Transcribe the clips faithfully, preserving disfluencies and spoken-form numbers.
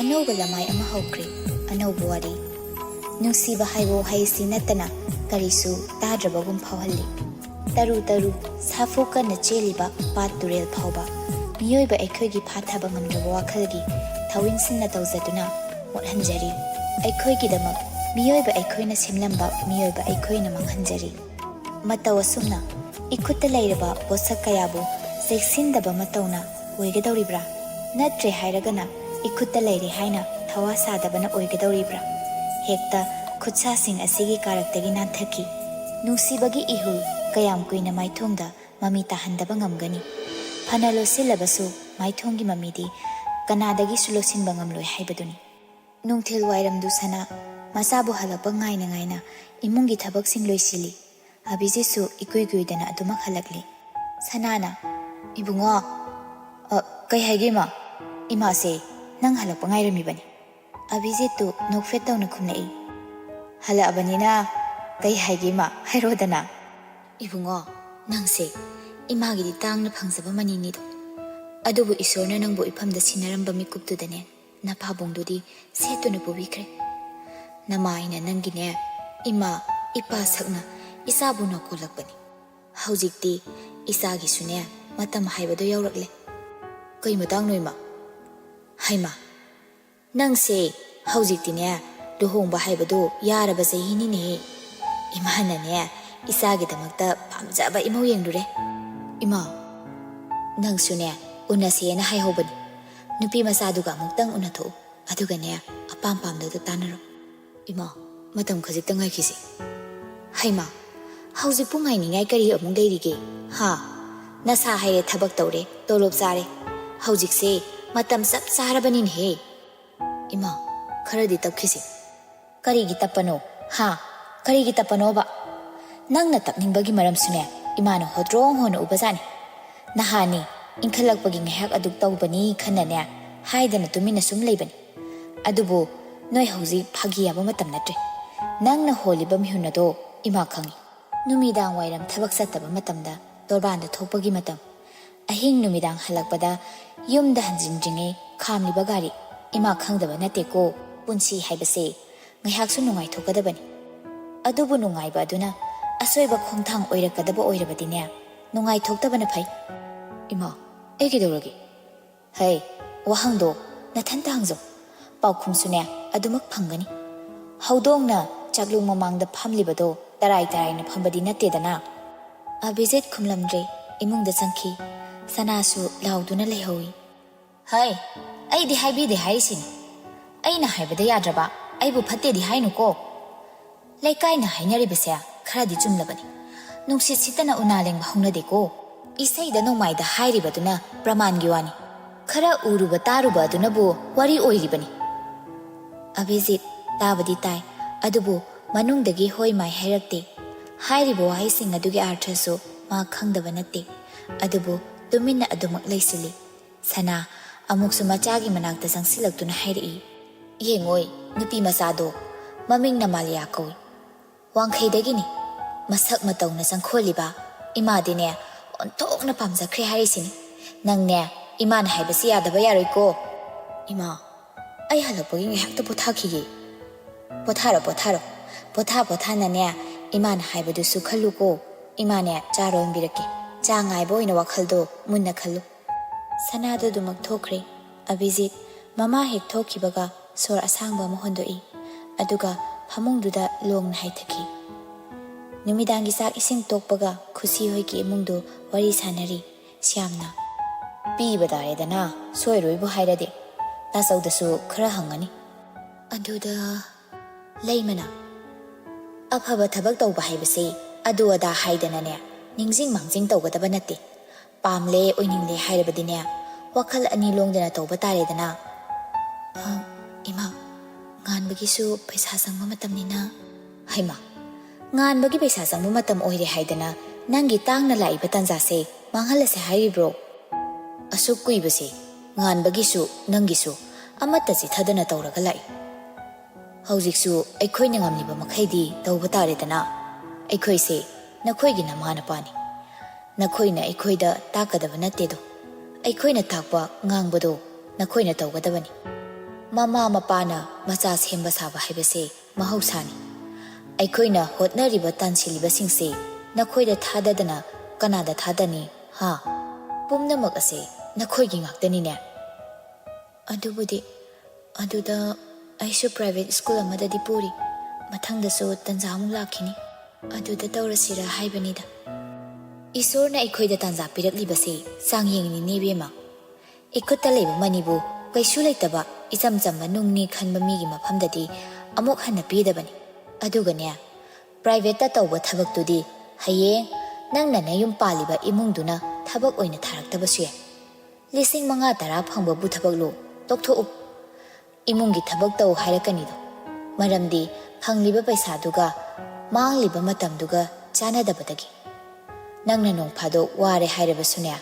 ꯑꯅꯧꯕ ꯂꯃꯥꯏ ꯑꯃ ꯍꯧꯈ꯭ꯔꯦ꯫ ꯑꯅꯧꯕ ꯋꯥꯔꯤ꯫ ꯅꯨꯡꯁꯤꯕ ꯍꯥꯏꯕ ꯋꯥꯍꯩꯁꯤ ꯅꯠꯇꯅ ꯀꯔꯤꯁꯨ ꯇꯥꯗ꯭ꯔꯕꯒꯨꯝ ꯐꯥꯎꯍꯜꯂꯤ꯫ ꯇꯔꯨ ꯇꯔꯨ ꯁꯥꯐꯨ ꯀꯟꯅ ꯆꯦꯜꯂꯤꯕ ꯄꯥꯠ ꯇꯨꯔꯦꯜ ꯐꯥꯎꯕ ꯃꯤꯑꯣꯏꯕ ꯑꯩꯈꯣꯏꯒꯤ ꯐꯥꯊꯕ ꯉꯝꯗ꯭ꯔꯕ ꯋꯥꯈꯜꯒꯤ ꯊꯧꯋꯤꯟꯁꯤꯟꯅ ꯇꯧꯖꯗꯨꯅ ꯃꯣꯠꯍꯟꯖꯔꯤ꯫ ꯑꯩꯈꯣꯏꯒꯤꯗꯃꯛ ꯃꯤꯑꯣꯏꯕ ꯑꯩꯈꯣꯏꯅ ꯁꯦꯝꯂꯝꯕ ꯃꯤꯑꯣꯏꯕ ꯑꯩꯈꯣꯏꯅ ꯃꯥꯡꯍꯟꯖꯔꯤ꯫ ꯃꯇꯧ ꯑꯁꯨꯝꯅ ꯏꯈꯨꯠꯇ ꯂꯩꯔꯕ ꯄꯣꯠꯁꯛ ꯀꯌꯥꯕꯨ ꯆꯦꯛꯁꯤꯟꯗꯕ ꯃꯇꯧꯅ ꯑꯣꯏꯒꯗꯧꯔꯤꯕ꯭ꯔꯥ? ꯅꯠꯇ꯭ꯔꯦ ꯍꯥꯏꯔꯒꯅ ꯏꯈꯨꯠꯇ ꯂꯩꯔꯦ ꯍꯥꯏꯅ ꯊꯋꯥ ꯁꯥꯗꯕꯅ ꯑꯣꯏꯒꯗꯧꯔꯤꯕ꯭ꯔꯥ? ꯍꯦꯛꯇ ꯈꯨꯠꯁꯥꯁꯤꯡ ꯑꯁꯤꯒꯤ ꯀꯥꯔꯛꯇꯒꯤ ꯅꯥꯟꯊꯈꯤ꯫ ꯅꯨꯡꯁꯤꯕꯒꯤ ꯏꯍꯨꯜ ꯀꯌꯥꯝ ꯀꯨꯏꯅ ꯃꯥꯏꯊꯣꯡꯗ ꯃꯃꯤ ꯇꯥꯍꯟꯗꯕ ꯉꯝꯒꯅꯤ? ꯐꯅ ꯂꯣꯠꯁꯤꯜꯂꯕꯁꯨ ꯃꯥꯏꯊꯣꯡꯒꯤ ꯃꯃꯤꯗꯤ ꯀꯅꯥꯗꯒꯤꯁꯨ ꯂꯣꯠꯁꯤꯟꯕ ꯉꯝꯂꯣꯏ ꯍꯥꯏꯕꯗꯨꯅꯤ꯫ ꯅꯨꯡꯊꯤꯜ ꯋꯥꯏꯔꯝꯗꯨ ꯁꯅꯥ ꯃꯆꯥꯕꯨ ꯍꯜꯂꯛꯄ ꯉꯥꯏꯅ ꯉꯥꯏꯅ ꯏꯃꯨꯡꯒꯤ ꯊꯕꯛꯁꯤꯡ ꯂꯣꯏꯁꯤꯜꯂꯤ꯫ ꯑꯚꯤꯖꯤꯠꯁꯨ ꯏꯀꯨꯏ ꯀꯨꯏꯗꯅ ꯑꯗꯨꯃꯛ ꯍꯜꯂꯛꯂꯤ꯫ ꯁꯅꯥꯅ, "ꯏꯕꯨꯡꯉꯣ, ꯑ, ꯀꯩ ꯍꯥꯏꯒꯦ ꯏꯃꯥ? ꯏꯃꯥꯁꯦ ꯅꯪ ꯍꯜꯂꯛꯄ ꯉꯥꯏꯔꯝꯃꯤꯕꯅꯤ꯫" ꯑꯚꯤꯖꯤꯠꯇꯨ ꯅꯣꯛꯐꯦꯠ ꯇꯧꯅ ꯈꯨꯝꯂꯛꯏ꯫ "ꯍꯜꯂꯛꯑꯕꯅꯤꯅ ꯀꯩ ꯍꯥꯏꯒꯦ ꯏꯃꯥ? ꯍꯥꯏꯔꯣꯗꯅ꯫" "ꯏꯕꯨꯡꯉꯣ, ꯅꯪꯁꯦ ꯏꯃꯥꯒꯤꯗꯤ ꯇꯥꯡꯅ ꯐꯪꯖꯕ ꯃꯅꯤꯅꯤꯗꯣ꯫ ꯑꯗꯨꯕꯨ ꯏꯁꯣꯔꯅ ꯅꯪꯕꯨ ꯏꯐꯝꯗ ꯁꯤꯟꯅꯔꯝꯕ ꯃꯤꯀꯨꯞꯇꯨꯗꯅꯦ, ꯅꯄꯥꯕꯨꯡꯗꯨꯗꯤ ꯁꯦꯠꯇꯨꯅ ꯄꯨꯕꯤꯈ꯭ꯔꯦ꯫ ꯅꯃꯥ ꯑꯩꯅ ꯅꯪꯒꯤꯅꯦ ꯏꯃꯥ, ꯏꯄꯥ ꯁꯛꯅ ꯏꯆꯥꯕꯨ ꯅꯧꯀꯣꯜꯂꯛꯄꯅꯤ꯫ ꯍꯧꯖꯤꯛꯇꯤ ꯏꯆꯥꯒꯤꯁꯨꯅꯦ ꯃꯇꯝ ꯍꯥꯏꯕꯗꯣ ꯌꯧꯔꯛꯂꯦ꯫" "ꯀꯩ ꯃꯇꯥꯡꯅꯣ ꯏꯃꯥ?" "ꯍꯩꯃꯥ, ꯅꯪꯁꯦ ꯍꯧꯖꯤꯛꯇꯤꯅꯦ ꯂꯨꯍꯣꯡꯕ ꯍꯥꯏꯕꯗꯣ ꯌꯥꯔꯕ ꯆꯍꯤꯅꯤꯅꯦꯍꯦ꯫ ꯏꯃꯥꯅꯅꯦ ꯏꯆꯥꯒꯤꯗꯃꯛꯇ ꯄꯥꯝꯖꯕ ꯏꯃꯧ ꯌꯦꯡꯂꯨꯔꯦ꯫" "ꯏꯃꯥ, ꯅꯪꯁꯨꯅꯦ ꯎꯅꯁꯦꯅ ꯍꯥꯏꯍꯧꯕꯅꯤ꯫ ꯅꯨꯄꯤ ꯃꯆꯥꯗꯨꯒ ꯑꯃꯨꯛꯇꯪ ꯎꯅꯊꯣꯛꯎ, ꯑꯗꯨꯒꯅꯦ ꯑꯄꯥꯝ ꯄꯥꯝꯗꯗꯣ ꯇꯥꯟꯅꯔꯣ꯫" "ꯏꯃꯥ, ꯃꯇꯝ ꯈꯖꯤꯛꯇ ꯉꯥꯏꯈꯤꯁꯦ꯫" "ꯍꯩꯃꯥ, ꯍꯧꯖꯤꯛꯄꯨ ꯉꯥꯏꯅꯤꯡꯉꯥꯏ ꯀꯔꯤ ꯑꯃꯨꯛ ꯂꯩꯔꯤꯒꯦ? ꯍꯥ? ꯅꯁꯥ ꯍꯥꯏꯔꯦ ꯊꯕꯛ ꯇꯧꯔꯦ, ꯇꯣꯂꯣꯞ ꯆꯥꯔꯦ꯫ ꯍꯧꯖꯤꯛꯁꯦ ꯃꯇꯝ ꯆꯞ ꯆꯥꯔꯕꯅꯤꯅꯦꯍꯦ꯫" "ꯏꯃꯥ, ꯈꯔꯗꯤ ꯇꯞꯈꯤꯁꯦ꯫" "ꯀꯔꯤꯒꯤ ꯇꯞꯄꯅꯣ? ꯍꯥ? ꯀꯔꯤꯒꯤ ꯇꯞꯄꯅꯣꯕ?" "ꯅꯪꯅ ꯇꯞꯅꯤꯡꯕꯒꯤ ꯃꯔꯝꯁꯨꯅꯦ ꯏꯃꯥꯅ ꯍꯣꯇ꯭ꯔꯣꯡ ꯍꯣꯟꯅ ꯎꯕꯖꯥꯠꯅꯤ꯫ ꯅꯍꯥꯟꯅꯤ ꯏꯟꯈꯠꯂꯛꯄꯒꯤ ꯉꯥꯏꯍꯥꯛ ꯑꯗꯨꯛ ꯇꯧꯕꯅꯤ ꯈꯟꯅꯅꯦ ꯍꯥꯏꯗꯅ ꯇꯨꯃꯤꯟꯅ ꯁꯨꯝ ꯂꯩꯕꯅꯤ꯫ ꯑꯗꯨꯕꯨ ꯅꯣꯏ ꯍꯧꯖꯤꯛ ꯐꯥꯒꯤ ꯌꯥꯕ ꯃꯇꯝ ꯅꯠꯇ꯭ꯔꯦ꯫ ꯅꯪꯅ ꯍꯣꯜꯂꯤꯕ ꯃꯤꯍꯨꯟ ꯑꯗꯣ ꯏꯃꯥ ꯈꯪꯏ꯫ ꯅꯨꯃꯤꯗꯥꯡ ꯋꯥꯏꯔꯝ ꯊꯕꯛ ꯆꯠꯇꯕ ꯃꯇꯝꯗ ꯇꯣꯔꯕꯥꯟꯗ ꯊꯣꯛꯄꯒꯤ ꯃꯇꯝ, ꯑꯍꯤꯡ ꯅꯨꯃꯤꯗꯥꯡ ꯍꯜꯂꯛꯄꯗ ꯌꯨꯝꯗ ꯍꯟꯖꯤꯟꯗ꯭ꯔꯤꯉꯩ ꯈꯥꯝꯂꯤꯕ ꯒꯥꯔꯤ, ꯏꯃꯥ ꯈꯪꯗꯕ ꯅꯠꯇꯦꯀꯣ, ꯄꯨꯟꯁꯤ ꯍꯥꯏꯕꯁꯦ ꯉꯥꯏꯍꯥꯛꯁꯨ ꯅꯨꯡꯉꯥꯏꯊꯣꯛꯀꯗꯕꯅꯤ꯫ ꯑꯗꯨꯕꯨ ꯅꯨꯡꯉꯥꯏꯕ ꯑꯗꯨꯅ ꯑꯁꯣꯏꯕ ꯈꯣꯡꯊꯥꯡ ꯑꯣꯏꯔꯛꯀꯗꯕ ꯑꯣꯏꯔꯕꯗꯤꯅꯦ, ꯅꯨꯡꯉꯥꯏꯊꯣꯛꯇꯕꯅ ꯐꯩ꯫ ꯏꯃꯥ, ꯑꯩ ꯀꯩꯗꯧꯔꯒꯦ? ꯍꯩ, ꯋꯥꯍꯪꯗꯣ ꯅꯊꯟꯇ ꯍꯪꯖꯧ꯫ ꯄꯥꯎꯈꯨꯝꯁꯨꯅꯦ ꯑꯗꯨꯃꯛ ꯐꯪꯒꯅꯤ꯫ ꯍꯧꯗꯣꯡꯅ ꯆꯥꯛꯂꯨ ꯃꯃꯥꯡꯗ ꯐꯝꯂꯤꯕꯗꯣ ꯇꯔꯥꯏ ꯇꯔꯥꯏꯅ ꯐꯝꯕꯗꯤ ꯅꯠꯇꯦꯗꯅ꯫ ꯑꯚꯤꯖꯤꯠ ꯈꯨꯝꯂꯝꯗ꯭ꯔꯦ꯫ ꯏꯃꯨꯡꯗ ꯆꯪꯈꯤ꯫ ꯁꯅꯥꯁꯨ ꯂꯥꯎꯗꯨꯅ ꯂꯩꯍꯧꯏ꯫ ꯍꯩ, ꯑꯩꯗꯤ ꯍꯥꯏꯕꯤꯗꯦ ꯍꯥꯏꯔꯤꯁꯤꯅꯤ꯫ ꯑꯩꯅ ꯍꯥꯏꯕꯗ ꯌꯥꯗ꯭ꯔꯕ, ꯑꯩꯕꯨ ꯐꯠꯇꯦꯗꯤ ꯍꯥꯏꯅꯨꯀꯣ꯫ ꯂꯩꯀꯥꯏꯅ ꯍꯥꯏꯅꯔꯤꯕꯁꯦ ꯈꯔꯗꯤ ꯆꯨꯝꯂꯕꯅꯤ꯫ ꯅꯨꯡꯁꯤꯠ ꯁꯤꯠꯇꯅ ꯎꯅꯥ ꯂꯦꯡꯕ ꯍꯧꯅꯗꯦꯀꯣ꯫ ꯏꯁꯩꯗ ꯅꯣꯡꯃꯥꯏꯗ ꯍꯥꯏꯔꯤꯕꯗꯨꯅ ꯄ꯭ꯔꯃꯥꯟꯒꯤ ꯋꯥꯅꯤ꯫ ꯈꯔ ꯎꯔꯨꯕ ꯇꯥꯔꯨꯕ ꯑꯗꯨꯅꯕꯨ ꯋꯥꯔꯤ ꯑꯣꯏꯔꯤꯕꯅꯤ꯫ ꯑꯚꯤꯖꯤꯠ ꯇꯥꯕꯗꯤ ꯇꯥꯏ, ꯑꯗꯨꯕꯨ ꯃꯅꯨꯡꯗꯒꯤ ꯍꯣꯏ ꯃꯥꯏ ꯍꯥꯏꯔꯛꯇꯦ꯫ ꯍꯥꯏꯔꯤꯕ ꯋꯥꯍꯩꯁꯤꯡ ꯑꯗꯨꯒꯤ ꯑꯥꯔꯊꯁꯨ ꯃꯥ ꯈꯪꯗꯕ ꯅꯠꯇꯦ꯫ ꯑꯗꯨꯕꯨ ꯇꯨꯃꯤꯟꯅ ꯑꯗꯨꯃꯛ ꯂꯩꯁꯤꯜꯂꯤ꯫ ꯁꯅꯥ ꯑꯃꯨꯛꯁꯨ ꯃꯆꯥꯒꯤ ꯃꯅꯥꯛꯇ ꯆꯪꯁꯤꯜꯂꯛꯇꯨꯅ ꯍꯥꯏꯔꯛꯏ, "ꯌꯦꯡꯉꯣꯏ, ꯅꯨꯄꯤ ꯃꯆꯥꯗꯣ, ꯃꯃꯤꯡꯅ ꯃꯥꯂꯤꯌꯥ ꯀꯧꯏ꯫ ꯋꯥꯡꯈꯩꯗꯒꯤꯅꯤ꯫ ꯃꯁꯛ ꯃꯇꯧꯅ ꯆꯪꯈꯣꯜꯂꯤꯕ꯫ ꯏꯃꯥꯗꯤꯅꯦ, ꯑꯣꯟꯊꯣꯛꯅ ꯄꯥꯝꯖꯈ꯭ꯔꯦ ꯍꯥꯏꯔꯤꯁꯤꯅꯤ꯫ ꯅꯪꯅꯦ, ꯏꯃꯥꯅ ꯍꯥꯏꯕꯁꯤ ꯌꯥꯗꯕ ꯌꯥꯔꯣꯏꯀꯣ꯫" "ꯏꯃꯥ, ꯑꯩ ꯍꯜꯂꯛꯄꯒꯤ ꯉꯥꯏꯍꯥꯛꯇ ꯄꯣꯊꯥꯈꯤꯒꯦ꯫" "ꯄꯣꯊꯥꯔꯣ, ꯄꯣꯊꯥꯔꯣ꯫ ꯄꯣꯊꯥ ꯄꯣꯊꯥꯅꯅꯦ, ꯏꯃꯥꯅ ꯍꯥꯏꯕꯗꯨꯁꯨ ꯈꯜꯂꯨꯀꯣ꯫ ꯏꯃꯥꯅꯦ, ꯆꯥ ꯂꯣꯟꯕꯤꯔꯛꯀꯦ꯫ ꯆꯥ ꯉꯥꯏꯕ ꯑꯣꯏꯅ ꯋꯥꯈꯜꯗꯣ ꯃꯨꯟꯅ ꯈꯜꯂꯨ꯫" ꯁꯅꯥꯗꯣ ꯑꯗꯨꯃꯛ ꯊꯣꯛꯈ꯭ꯔꯦ꯫ ꯑꯚꯤꯖꯤꯠ ꯃꯃꯥ ꯍꯦꯛ ꯊꯣꯛꯈꯤꯕꯒ ꯁꯣꯔ ꯑꯁꯥꯡꯕ ꯑꯃ ꯍꯣꯟꯗꯣꯛꯏ꯫ ꯑꯗꯨꯒ ꯐꯃꯨꯡꯗꯨꯗ ꯂꯣꯡꯅ ꯍꯥꯏꯊꯈꯤ꯫ ꯅꯨꯃꯤꯗꯥꯡꯒꯤ ꯆꯥꯛ ꯏꯁꯤꯡ ꯇꯣꯛꯄꯒ ꯈꯨꯁꯤ ꯍꯣꯏꯒꯤ ꯏꯃꯨꯡꯗꯨ ꯋꯥꯔꯤ ꯁꯥꯟꯅꯔꯤ꯫ ꯁ꯭ꯌꯥꯝꯅ, "ꯄꯤꯕ ꯇꯥꯔꯦꯗꯅ, ꯁꯣꯏꯔꯣꯏꯕꯨ ꯍꯥꯏꯔꯗꯤ꯫ ꯇꯥꯆꯧꯗꯁꯨ ꯈꯔ ꯍꯪꯉꯅꯤ꯫" ꯑꯗꯨꯗ ꯂꯩꯃꯅ, "ꯑꯐꯕ ꯊꯕꯛ ꯇꯧꯕ ꯍꯥꯏꯕꯁꯤ ꯑꯗꯨ ꯑꯗꯥ ꯍꯥꯏꯗꯅꯅꯦ, ꯅꯤꯡꯖꯤꯡ ꯃꯥꯡꯖꯤꯡ ꯇꯧꯒꯗꯕ ꯅꯠꯇꯦ꯫ ꯄꯥꯝꯂꯦ ꯑꯣꯏꯅꯤꯡꯂꯦ ꯍꯥꯏꯔꯕꯗꯤꯅꯦ, ꯋꯥꯈꯜ ꯑꯅꯤ ꯂꯣꯡꯗꯅ ꯇꯧꯕ ꯇꯥꯔꯦꯗꯅ꯫" "ꯑ, ꯏꯃꯥ, ꯉꯥꯟꯕꯒꯤꯁꯨ ꯄꯩꯁꯥ ꯆꯪꯕ ꯃꯇꯝꯅꯤꯅ꯫" "ꯍꯩꯃꯥ, ꯉꯥꯟꯕꯒꯤ ꯄꯩꯁꯥ ꯆꯪꯕ ꯃꯇꯝ ꯑꯣꯏꯔꯦ ꯍꯥꯏꯗꯅ ꯅꯪꯒꯤ ꯇꯥꯡꯅ ꯂꯥꯛꯏꯕ ꯇꯥꯟꯖꯥꯁꯦ ꯃꯥꯡꯍꯜꯂꯁꯦ ꯍꯥꯏꯔꯤꯕ꯭ꯔꯣ? ꯑꯁꯨꯛ ꯀꯨꯏꯕꯁꯦ ꯉꯥꯟꯕꯒꯤꯁꯨ ꯅꯪꯒꯤꯁꯨ ꯑꯃꯠꯇ ꯆꯤꯊꯗꯅ ꯇꯧꯔꯒ ꯂꯥꯛꯏ꯫ ꯍꯧꯖꯤꯛꯁꯨ ꯑꯩꯈꯣꯏꯅ ꯉꯝꯂꯤꯕ ꯃꯈꯩꯗꯤ ꯇꯧꯕ ꯇꯥꯔꯦꯗꯅ꯫ ꯑꯩꯈꯣꯏꯁꯦ ꯅꯈꯣꯏꯒꯤ ꯅꯃꯥ ꯅꯄꯥꯅꯤ꯫ ꯅꯈꯣꯏꯅ ꯑꯩꯈꯣꯏꯗ ꯇꯥꯛꯀꯗꯕ ꯅꯠꯇꯦꯗꯣ꯫ ꯑꯩꯈꯣꯏꯅ ꯇꯥꯛꯄ ꯉꯥꯡꯕꯗꯣ ꯅꯈꯣꯏꯅ ꯇꯧꯒꯗꯕꯅꯤ꯫" ꯃꯃꯥ ꯃꯄꯥꯅ ꯃꯆꯥ ꯁꯦꯝꯕ ꯁꯥꯕ ꯍꯥꯏꯕꯁꯦ ꯃꯍꯧꯁꯥꯅꯤ꯫ ꯑꯩꯈꯣꯏꯅ ꯍꯣꯠꯅꯔꯤꯕ ꯇꯥꯟꯁꯤꯜꯂꯤꯕꯁꯤꯡꯁꯦ ꯅꯈꯣꯏꯗ ꯊꯥꯗꯗꯅ ꯀꯅꯥꯗ ꯊꯥꯗꯅꯤ? ꯍꯥ? ꯄꯨꯝꯅꯃꯛ ꯑꯁꯦ ꯅꯈꯣꯏꯒꯤ ꯉꯥꯛꯇꯅꯤꯅꯦ꯫ ꯑꯗꯨꯕꯨꯗꯤ, ꯑꯗꯨꯗ ꯑꯩꯁꯨ private school ꯑꯃꯗꯗꯤ ꯄꯨꯔꯤ꯫ ꯃꯊꯪꯗꯁꯨ ꯇꯟꯖꯥ ꯑꯃꯨꯛ ꯂꯥꯛꯈꯤꯅꯤ꯫ ꯑꯗꯨꯗ ꯇꯧꯔꯁꯤꯔꯥ ꯍꯥꯏꯕꯅꯤꯗ꯫ ꯏꯁꯣꯔꯅ ꯑꯩꯈꯣꯏꯗ ꯇꯥꯟꯖꯥ ꯄꯤꯔꯛꯂꯤꯕꯁꯤ ꯆꯥꯡꯌꯦꯡꯅꯤꯅꯦ ꯏꯕꯦꯝꯃ꯫ ꯏꯈꯨꯠꯇ ꯂꯩꯕ ꯃꯅꯤꯕꯨ ꯀꯩꯁꯨ ꯂꯩꯇꯕ ꯏꯆꯝ ꯆꯝꯕ ꯅꯨꯡꯅꯤ ꯈꯟꯕ ꯃꯤꯒꯤ ꯃꯐꯝꯗꯗꯤ ꯑꯃꯨꯛ ꯍꯟꯅ ꯄꯤꯗꯕꯅꯤ꯫ ꯑꯗꯨꯒꯅꯦ, privateꯇ ꯇꯧꯕ ꯊꯕꯛꯇꯨꯗꯤ ꯍꯌꯦꯡ ꯅꯪꯅ ꯅꯌꯨꯝ ꯄꯥꯜꯂꯤꯕ ꯏꯃꯨꯡꯗꯨꯅ ꯊꯕꯛ ꯑꯣꯏꯅ ꯊꯥꯔꯛꯇꯕꯁꯨ ꯌꯥꯏ꯫ ꯂꯤꯁꯤꯡ ꯃꯉꯥ ꯇꯔꯥ ꯐꯪꯕꯕꯨ ꯊꯕꯛꯂꯣ? ꯇꯣꯛꯊꯣꯛꯎ꯫ ꯏꯃꯨꯡꯒꯤ ꯊꯕꯛ ꯇꯧ ꯍꯥꯏꯔꯛꯀꯅꯤꯗꯣ꯫ ꯃꯔꯝꯗꯤ ꯐꯪꯂꯤꯕ ꯄꯩꯁꯥꯗꯨꯒ ꯃꯥꯡꯂꯤꯕ ꯃꯇꯝꯗꯨꯒ ꯆꯥꯟꯅꯗꯕꯗꯒꯤ꯫ ꯅꯪꯅ ꯅꯣꯡ ꯐꯥꯗꯣꯛ ꯋꯥꯔꯦ ꯍꯥꯏꯔꯕꯁꯨꯅꯦ,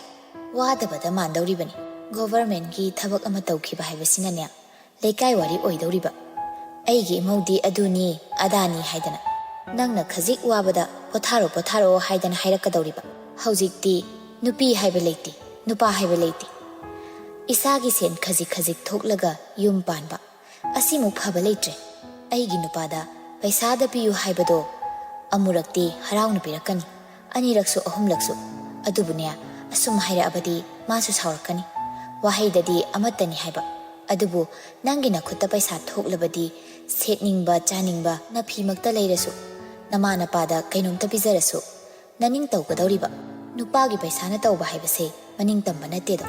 ꯋꯥꯗꯕꯗ ꯃꯥꯟꯗꯧꯔꯤꯕꯅꯤ꯫ Governmentꯀꯤ ꯊꯕꯛ ꯑꯃ ꯇꯧꯈꯤꯕ ꯍꯥꯏꯕꯁꯤꯅꯅꯦ, ꯂꯩꯀꯥꯏ ꯋꯥꯔꯤ ꯑꯣꯏꯗꯧꯔꯤꯕ꯫ ꯑꯩꯒꯤ ꯏꯃꯧꯗꯤ ꯑꯗꯨꯅꯤ ꯑꯗꯥꯅꯤ ꯍꯥꯏꯗꯅ, ꯅꯪꯅ ꯈꯖꯤꯛ ꯋꯥꯕꯗ "ꯄꯣꯊꯥꯔꯣ, ꯄꯣꯊꯥꯔꯣ" ꯍꯥꯏꯗꯅ ꯍꯥꯏꯔꯛꯀꯗꯧꯔꯤꯕ꯫ ꯍꯧꯖꯤꯛꯇꯤ ꯅꯨꯄꯤ ꯍꯥꯏꯕ ꯂꯩꯇꯦ, ꯅꯨꯄꯥ ꯍꯥꯏꯕ ꯂꯩꯇꯦ꯫ ꯏꯁꯥꯒꯤ ꯁꯦꯟ ꯈꯖꯤꯛ ꯈꯖꯤꯛ ꯊꯣꯛꯂꯒ ꯌꯨꯝ ꯄꯥꯟꯕ ꯑꯁꯤꯃꯨꯛ ꯐꯕ ꯂꯩꯇ꯭ꯔꯦ꯫ ꯑꯩꯒꯤ ꯅꯨꯄꯥꯗ ꯄꯩꯁꯥꯗ ꯄꯤꯌꯨ ꯍꯥꯏꯕꯗꯣ ꯑꯃꯨꯔꯛꯇꯤ ꯍꯔꯥꯎꯅ ꯄꯤꯔꯛꯀꯅꯤ, ꯑꯅꯤꯔꯛꯁꯨ ꯑꯍꯨꯝꯂꯛꯁꯨ꯫ ꯑꯗꯨꯕꯨꯅꯦ, ꯑꯁꯨꯝ ꯍꯥꯏꯔꯛꯑꯕꯗꯤ ꯃꯥꯁꯨ ꯁꯥꯎꯔꯛꯀꯅꯤ꯫ ꯋꯥꯍꯩꯗꯗꯤ ꯑꯃꯠꯇꯅꯤ ꯍꯥꯏꯕ, ꯑꯗꯨꯕꯨ ꯅꯪꯒꯤ ꯅꯈꯨꯠꯇ ꯄꯩꯁꯥ ꯊꯣꯛꯂꯕꯗꯤ ꯁꯦꯠꯅꯤꯡꯕ ꯆꯥꯅꯤꯡꯕ ꯅꯐꯤꯃꯛꯇ ꯂꯩꯔꯁꯨ, ꯅꯃꯥ ꯅꯄꯥꯗ ꯀꯩꯅꯣꯝꯇ ꯄꯤꯖꯔꯁꯨ, ꯅꯅꯤꯡ ꯇꯧꯒꯗꯧꯔꯤꯕ꯫ ꯅꯨꯄꯥꯒꯤ ꯄꯩꯁꯥꯅ ꯇꯧꯕ ꯍꯥꯏꯕꯁꯦ ꯃꯅꯤꯡ ꯇꯝꯕ ꯅꯠꯇꯦꯗꯣ꯫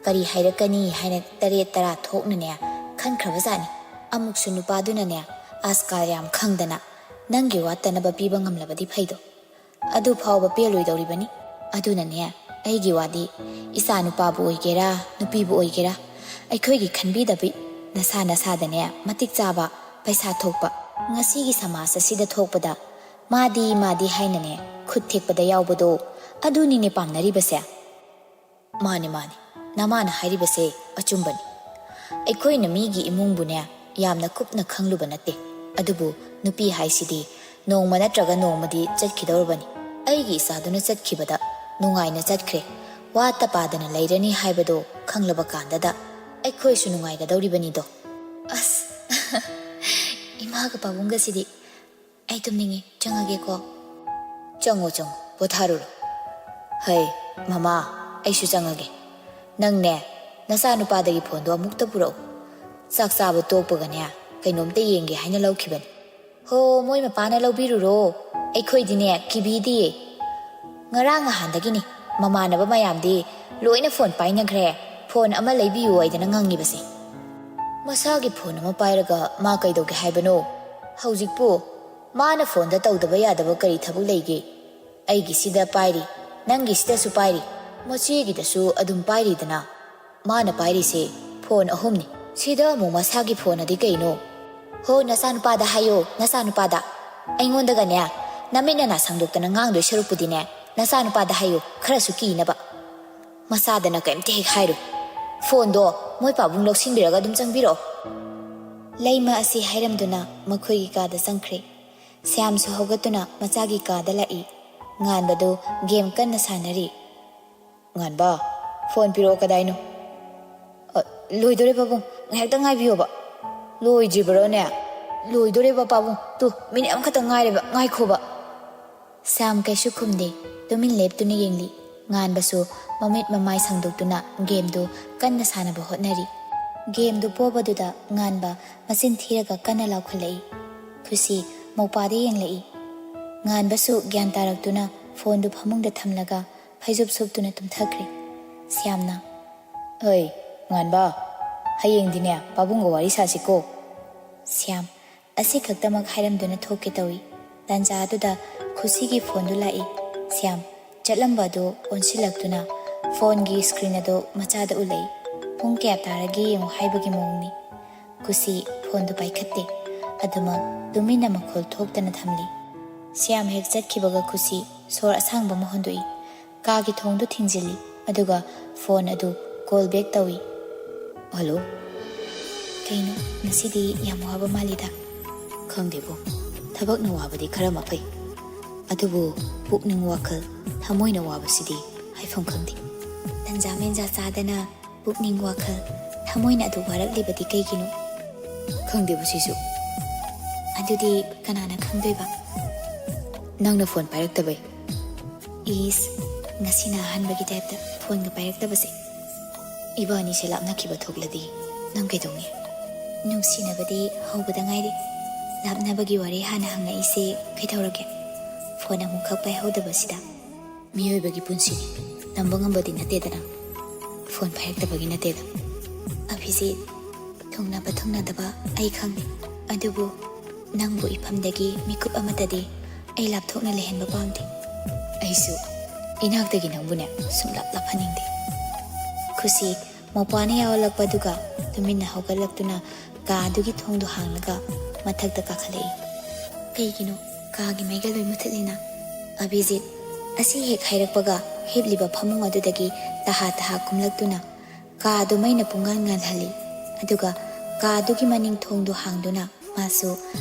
ꯀꯔꯤ ꯍꯥꯏꯔꯛꯀꯅꯤ ꯍꯥꯏꯅ ꯇꯔꯦꯠ ꯇꯔꯥ ꯊꯣꯛꯅꯅꯦ ꯈꯟꯈ꯭ꯔꯕꯖꯥꯠꯅꯤ꯫ ꯑꯃꯨꯛꯁꯨ ꯅꯨꯄꯥꯗꯨꯅꯅꯦ ꯑꯁꯀꯥ ꯌꯥꯝ ꯈꯪꯗꯅ ꯅꯪꯒꯤ ꯋꯥꯠꯇꯅꯕ ꯄꯤꯕ ꯉꯝꯂꯕꯗꯤ ꯐꯩꯗꯣ꯫ ꯑꯗꯨ ꯐꯥꯎꯕ ꯄꯦꯜꯂꯣꯏꯗꯧꯔꯤꯕꯅꯤ꯫ ꯑꯗꯨꯅꯅꯦ, ꯑꯩꯒꯤ ꯋꯥꯗꯤ ꯏꯆꯥ ꯅꯨꯄꯥꯕꯨ ꯑꯣꯏꯒꯦꯔꯥ, ꯅꯨꯄꯤꯕꯨ ꯑꯣꯏꯒꯦꯔꯥ, ꯑꯩꯈꯣꯏꯒꯤ ꯈꯟꯕꯤꯗꯕꯤ ꯅꯁꯥ ꯅꯁꯥꯗꯅꯦ ꯃꯇꯤꯛ ꯆꯥꯕ, ꯄꯩꯁꯥ ꯊꯣꯛꯄ, ꯉꯁꯤꯒꯤ ꯁꯃꯥꯖ ꯑꯁꯤꯗ ꯊꯣꯛꯄꯗ ꯃꯥꯗꯤ, ꯃꯥꯗꯤ ꯍꯥꯏꯅꯅꯦ ꯈꯨꯠ ꯊꯦꯛꯄꯗ ꯌꯥꯎꯕꯗꯣ, ꯑꯗꯨꯅꯤꯅꯦ ꯄꯥꯝꯅꯔꯤꯕꯁꯦ꯫ ꯃꯥꯅꯤ, ꯃꯥꯅꯤ, ꯅꯃꯥꯅ ꯍꯥꯏꯔꯤꯕꯁꯦ ꯑꯆꯨꯝꯕꯅꯤ꯫ ꯑꯩꯈꯣꯏꯅ ꯃꯤꯒꯤ ꯏꯃꯨꯡꯕꯨꯅꯦ ꯌꯥꯝꯅ ꯀꯨꯞꯅ ꯈꯪꯂꯨꯕ ꯅꯠꯇꯦ, ꯑꯗꯨꯕꯨ ꯅꯨꯄꯤ ꯍꯥꯏꯁꯤꯗꯤ ꯅꯣꯡꯃ ꯅꯠꯇ꯭ꯔꯒ ꯅꯣꯡꯃꯗꯤ ꯆꯠꯈꯤꯗꯧꯔꯕꯅꯤ꯫ ꯑꯩꯒꯤ ꯏꯆꯥꯗꯨꯅ ꯆꯠꯈꯤꯕꯗ ꯅꯨꯡꯉꯥꯏꯅ ꯆꯠꯈ꯭ꯔꯦ, ꯋꯥꯠꯇ ꯄꯥꯗꯅ ꯂꯩꯔꯅꯤ ꯍꯥꯏꯕꯗꯣ ꯈꯪꯂꯕ ꯀꯥꯟꯗꯗ ꯑꯩꯈꯣꯏꯁꯨ ꯅꯨꯡꯉꯥꯏꯒꯗꯧꯔꯤꯕꯅꯤꯗꯣ꯫ ꯑꯁ, ꯏꯃꯥꯒ ꯄꯥꯕꯨꯡꯒꯁꯤꯗꯤ꯫ ꯑꯩ ꯇꯨꯝꯅꯤꯡꯉꯤ, ꯆꯪꯉꯒꯦꯀꯣ꯫ ꯆꯪꯉꯣ, ꯆꯪꯉꯣ, ꯄꯣꯊꯥꯔꯨꯔꯣ꯫ ꯍꯩ, ꯃꯃꯥ, ꯑꯩꯁꯨ ꯆꯪꯉꯒꯦ꯫ ꯅꯪꯅꯦ, ꯅꯆꯥꯅꯨꯄꯥꯗꯒꯤ ꯐꯣꯟꯗꯣ ꯑꯃꯨꯛꯇ ꯄꯨꯔꯛꯎ꯫ ꯆꯥꯛ ꯆꯥꯕ ꯇꯣꯛꯄꯒꯅꯦ, ꯀꯩꯅꯣꯝꯇ ꯌꯦꯡꯒꯦ ꯍꯥꯏꯅ ꯂꯧꯈꯤꯕꯅꯤ꯫ ꯍꯣ, ꯃꯣꯏ ꯃꯄꯥꯅ ꯂꯧꯕꯤꯔꯨꯔꯣ꯫ ꯑꯩꯈꯣꯏꯗꯤꯅꯦ, ꯀꯤꯕꯤꯗꯤꯌꯦ꯫ ꯉꯔꯥꯡ ꯅꯍꯥꯟꯗꯒꯤꯅꯤ ꯃꯃꯥꯟꯅꯕ ꯃꯌꯥꯝꯗꯤ ꯂꯣꯏꯅ ꯐꯣꯟ ꯄꯥꯏꯅꯈ꯭ꯔꯦ, ꯐꯣꯟ ꯑꯃ ꯂꯩꯕꯤꯌꯨ ꯍꯥꯏꯗꯅ ꯉꯪꯉꯤꯕꯁꯦ꯫ ꯃꯁꯥꯒꯤ ꯐꯣꯟ ꯑꯃ ꯄꯥꯏꯔꯒ ꯃꯥ ꯀꯩꯗꯧꯒꯦ ꯍꯥꯏꯕꯅꯣ? ꯍꯧꯖꯤꯛꯄꯨ ꯃꯥꯅ ꯐꯣꯟꯗ ꯇꯧꯗꯕ ꯌꯥꯗꯕ ꯀꯔꯤ ꯊꯕꯛ ꯂꯩꯒꯦ? ꯑꯩꯒꯤꯁꯤꯗ ꯄꯥꯏꯔꯤ, ꯅꯪꯒꯤꯁꯤꯗꯁꯨ ꯄꯥꯏꯔꯤ, ꯃꯆꯦꯒꯤꯗꯁꯨ ꯑꯗꯨꯝ ꯄꯥꯏꯔꯤꯗꯅ꯫ ꯃꯥꯅ ꯄꯥꯏꯔꯤꯁꯦ ꯐꯣꯟ ꯑꯍꯨꯝꯅꯤ꯫ ꯁꯤꯗ ꯑꯃꯨꯛ ꯃꯁꯥꯒꯤ ꯐꯣꯟ ꯑꯗꯤ ꯀꯩꯅꯣ? ꯍꯣ, ꯅꯆꯥꯅꯨꯄꯥꯗ ꯍꯥꯏꯌꯣ, ꯅꯆꯥꯅꯨꯄꯥꯗ꯫ ꯑꯩꯉꯣꯟꯗꯒꯅꯦ, ꯅꯃꯤꯠ ꯅꯅꯥ ꯁꯥꯡꯗꯣꯛꯇꯅ ꯉꯥꯡꯗꯣꯏ ꯁꯔꯨꯛꯄꯨꯗꯤꯅꯦ, ꯅꯆꯥꯅꯨꯄꯥꯗ ꯍꯥꯏꯌꯨ, ꯈꯔꯁꯨ ꯀꯤꯅꯕ꯫ ꯃꯆꯥꯗꯅ ꯀꯩꯝꯇ ꯍꯦꯛ ꯍꯥꯏꯔꯣꯏ꯫ ꯐꯣꯟꯗꯣ ꯃꯣꯏ ꯄꯥꯕꯨꯡ ꯂꯧꯁꯤꯟꯕꯤꯔꯒ ꯑꯗꯨꯝ ꯆꯪꯕꯤꯔꯛꯑꯣ꯫ ꯂꯩꯃ ꯑꯁꯤ ꯍꯥꯏꯔꯝꯗꯨꯅ ꯃꯈꯣꯏꯒꯤ ꯀꯥꯗ ꯆꯪꯈ꯭ꯔꯦ꯫ ꯁ꯭ꯌꯥꯝꯁꯨ ꯍꯧꯒꯠꯇꯨꯅ ꯃꯆꯥꯒꯤ ꯀꯥꯗ ꯂꯥꯛꯏ꯫ ꯉꯥꯟꯕꯗꯨ ꯒꯦꯝ ꯀꯟꯅ ꯁꯥꯟꯅꯔꯤ꯫ "ꯉꯥꯟꯕ, ꯐꯣꯟ ꯄꯤꯔꯛꯑꯣ, ꯀꯗꯥꯏꯅꯣ?" "ꯑ, ꯂꯣꯏꯗꯣꯔꯦ ꯄꯥꯕꯨꯡ, ꯉꯥꯏꯍꯥꯛꯇꯪ ꯉꯥꯏꯕꯤꯌꯣꯕ꯫" "ꯂꯣꯏꯗ꯭ꯔꯤꯕꯔꯣꯅꯦ?" "ꯂꯣꯏꯗꯣꯔꯦꯕ ꯄꯥꯕꯨꯡ, ꯇꯨ, ꯃꯤꯅꯤꯠ ꯑꯃꯈꯛꯇꯪ ꯉꯥꯏꯔꯦꯕ, ꯉꯥꯏꯈꯣꯕ꯫" ꯁ꯭ꯌꯥꯝ ꯀꯩꯁꯨ ꯈꯨꯝꯗꯦ, ꯇꯨꯃꯤꯟ ꯂꯦꯞꯇꯨꯅ ꯌꯦꯡꯂꯤ꯫ ꯉꯥꯟꯕꯁꯨ ꯃꯃꯤꯠ ꯃꯃꯥꯏ ꯁꯥꯡꯗꯣꯛꯇꯨꯅ ꯒꯦꯝꯗꯨ ꯀꯟꯅ ꯁꯥꯟꯅꯕ ꯍꯣꯠꯅꯔꯤ꯫ ꯒꯦꯝꯗꯨ ꯄꯣꯕꯗꯨꯗ ꯉꯥꯟꯕ ꯃꯆꯤꯟ ꯊꯤꯔꯒ ꯀꯟꯅ ꯂꯥꯎꯈꯠꯂꯛꯏ꯫ ꯈꯨꯁꯤ ꯃꯧꯄꯥꯗ ꯌꯦꯡꯂꯛꯏ꯫ ꯉꯥꯟꯕꯁꯨ ꯒ꯭ꯌꯥꯟ ꯇꯥꯔꯛꯇꯨꯅ ꯐꯣꯟꯗꯨ ꯐꯃꯨꯡꯗ ꯊꯝꯂꯒ ꯐꯩꯖꯨꯞ ꯁꯨꯞꯇꯨꯅ ꯇꯨꯝꯊꯈ꯭ꯔꯦ꯫ ꯁ꯭ꯌꯥꯝꯅ, "ꯑꯩ, ꯉꯥꯟꯕ, ꯍꯌꯦꯡꯗꯤꯅꯦ ꯄꯥꯕꯨꯡꯒ ꯋꯥꯔꯤ ꯁꯥꯁꯤꯀꯣ꯫" ꯁ꯭ꯌꯥꯝ ꯑꯁꯤ ꯈꯛꯇꯃꯛ ꯍꯥꯏꯔꯝꯗꯨꯅ ꯊꯣꯛꯀꯦ ꯇꯧꯏ꯫ ꯇꯥꯟꯖꯥꯗꯨꯗ ꯈꯨꯁꯤꯒꯤ ꯐꯣꯟꯗꯨ ꯂꯥꯛꯏ꯫ ꯁ꯭ꯌꯥꯝ ꯆꯠꯂꯝꯕ ꯑꯗꯨ ꯑꯣꯟꯁꯤꯜꯂꯛꯇꯨꯅ ꯐꯣꯟꯒꯤ ꯁ꯭ꯀ꯭ꯔꯤꯟ ꯑꯗꯨ ꯃꯆꯥꯗ ꯎꯠꯂꯛꯏ꯫ ꯄꯨꯡ ꯀꯌꯥ ꯇꯥꯔꯒꯦ ꯌꯦꯡꯉꯨ ꯍꯥꯏꯕꯒꯤ ꯃꯑꯣꯡꯅꯤ꯫ ꯈꯨꯁꯤ ꯐꯣꯟꯗꯨ ꯄꯥꯏꯈꯠꯇꯦ꯫ ꯑꯗꯨꯃꯛ ꯇꯨꯃꯤꯟꯅ ꯃꯈꯣꯜ ꯊꯣꯛꯇꯅ ꯊꯝꯂꯤ꯫ ꯁ꯭ꯌꯥꯝ ꯍꯦꯛ ꯆꯠꯈꯤꯕꯒ ꯈꯨꯁꯤ ꯁꯣꯔ ꯑꯁꯥꯡꯕ ꯑꯃ ꯍꯣꯟꯗꯣꯛꯏ꯫ ꯀꯥꯒꯤ ꯊꯣꯡꯗꯨ ꯊꯤꯡꯖꯤꯜꯂꯤ, ꯑꯗꯨꯒ ꯐꯣꯟ ꯑꯗꯨ ꯀꯣꯜ ꯕꯦꯛ ꯇꯧꯏ꯫ "ꯍꯜꯂꯣ꯫" "ꯀꯩꯅꯣ, ꯉꯁꯤꯗꯤ ꯌꯥꯝ ꯋꯥꯕ ꯃꯥꯜꯂꯤꯗ?" "ꯈꯪꯗꯦꯕꯣ, ꯊꯕꯛꯅ ꯋꯥꯕꯗꯤ ꯈꯔ ꯃꯈꯩ, ꯑꯗꯨꯕꯨ ꯄꯨꯛꯅꯤꯡ ꯋꯥꯈꯜ, ꯊꯃꯣꯏꯅ ꯋꯥꯕꯁꯤꯗꯤ ꯍꯥꯏꯐꯝ ꯈꯪꯗꯦ꯫" "ꯇꯟꯖꯥ ꯃꯦꯟꯖꯥ ꯆꯥꯗꯅ ꯄꯨꯛꯅꯤꯡ ꯋꯥꯈꯜ, ꯊꯃꯣꯏꯅ ꯑꯗꯨ ꯋꯥꯔꯛꯂꯤꯕꯗꯤ ꯀꯩꯒꯤꯅꯣ?" ꯈꯪꯗꯦꯕꯨ ꯁꯤꯁꯨ꯫ ꯑꯗꯨꯗꯤ ꯀꯅꯥꯅ ꯈꯪꯗꯣꯏꯕ? ꯅꯪꯅ ꯐꯣꯟ ꯄꯥꯏꯔꯛꯇꯕꯩ꯫ ꯏꯁ, ꯉꯁꯤꯅ ꯑꯍꯥꯟꯕꯒꯤ ꯇꯥꯏꯞꯇ ꯐꯣꯟꯒ ꯄꯥꯏꯔꯛꯇꯕꯁꯦ꯫ ꯏꯕꯥꯅꯤꯁꯦ ꯂꯥꯞꯅꯈꯤꯕ ꯊꯣꯛꯂꯗꯤ ꯅꯪ ꯀꯩꯗꯧꯅꯤ? ꯅꯨꯡꯁꯤꯅꯕꯗꯤ ꯍꯧꯕꯗ ꯉꯥꯏꯔꯤ꯫ ꯂꯥꯞꯅꯕꯒꯤ ꯋꯥꯔꯤ ꯍꯥꯟꯅ ꯍꯪꯉꯛꯏꯁꯦ ꯀꯩꯗꯧꯔꯒꯦ? ꯐꯣꯟ ꯑꯃꯨꯛꯈꯛ ꯄꯥꯏꯍꯧꯗꯕꯁꯤꯗ꯫ ꯃꯤꯑꯣꯏꯕꯒꯤ ꯄꯨꯟꯁꯤꯅꯤ, ꯇꯝꯕ ꯉꯝꯕꯗꯤ ꯅꯠꯇꯦꯗꯅ꯫ ꯐꯣꯟ ꯄꯥꯏꯔꯛꯇꯕꯒꯤ ꯅꯠꯇꯦꯗ꯫ ꯑꯚꯤꯖꯤꯠ, ꯊꯨꯡꯅꯕ ꯊꯨꯡꯅꯗꯕ ꯑꯩ ꯈꯪꯗꯦ, ꯑꯗꯨꯕꯨ ꯅꯪꯕꯨ ꯏꯐꯝꯗꯒꯤ ꯃꯤꯀꯨꯞ ꯑꯃꯠꯇꯗꯤ ꯑꯩ ꯂꯥꯞꯊꯣꯛꯅ ꯂꯩꯍꯟꯕ ꯄꯥꯝꯗꯦ꯫ ꯑꯩꯁꯨ ꯏꯅꯥꯛꯇꯒꯤ ꯅꯪꯕꯨꯅꯦ ꯁꯨꯡꯂꯥꯞ ꯂꯥꯞꯍꯟꯅꯤꯡꯗꯦ꯫ ꯈꯨꯁꯤ ꯃꯧꯄ꯭ꯋꯥꯅ ꯌꯥꯎꯍꯜꯂꯛꯄꯗꯨꯒ ꯇꯨꯃꯤꯟꯅ ꯍꯧꯒꯠꯂꯛꯇꯨꯅ ꯀꯥ ꯑꯗꯨꯒꯤ ꯊꯣꯡꯗꯣ ꯍꯥꯡꯂꯒ ꯃꯊꯛꯇ ꯀꯥꯈꯠꯂꯛꯏ꯫ ꯀꯩꯒꯤꯅꯣ ꯀꯥꯒꯤ ꯃꯩꯒ ꯂꯣꯏ ꯃꯨꯊꯠꯂꯤꯅ? ꯑꯚꯤꯖꯤꯠ ꯑꯁꯤ ꯍꯦꯛ ꯍꯥꯏꯔꯛꯄꯒ ꯍꯤꯞꯂꯤꯕ ꯐꯃꯨꯡ ꯑꯗꯨꯗꯒꯤ ꯇꯍꯥ ꯇꯍꯥ ꯀꯨꯝꯂꯛꯇꯨꯅ ꯀꯥ ꯑꯗꯨ ꯃꯩꯅ ꯄꯨꯡꯉꯥꯟ ꯉꯥꯟꯍꯜꯂꯤ꯫ ꯑꯗꯨꯒ ꯀꯥ ꯑꯗꯨꯒꯤ ꯃꯅꯤꯡ ꯊꯣꯡꯗꯨ ꯍꯥꯡꯗꯨꯅ ꯃꯥꯁꯨ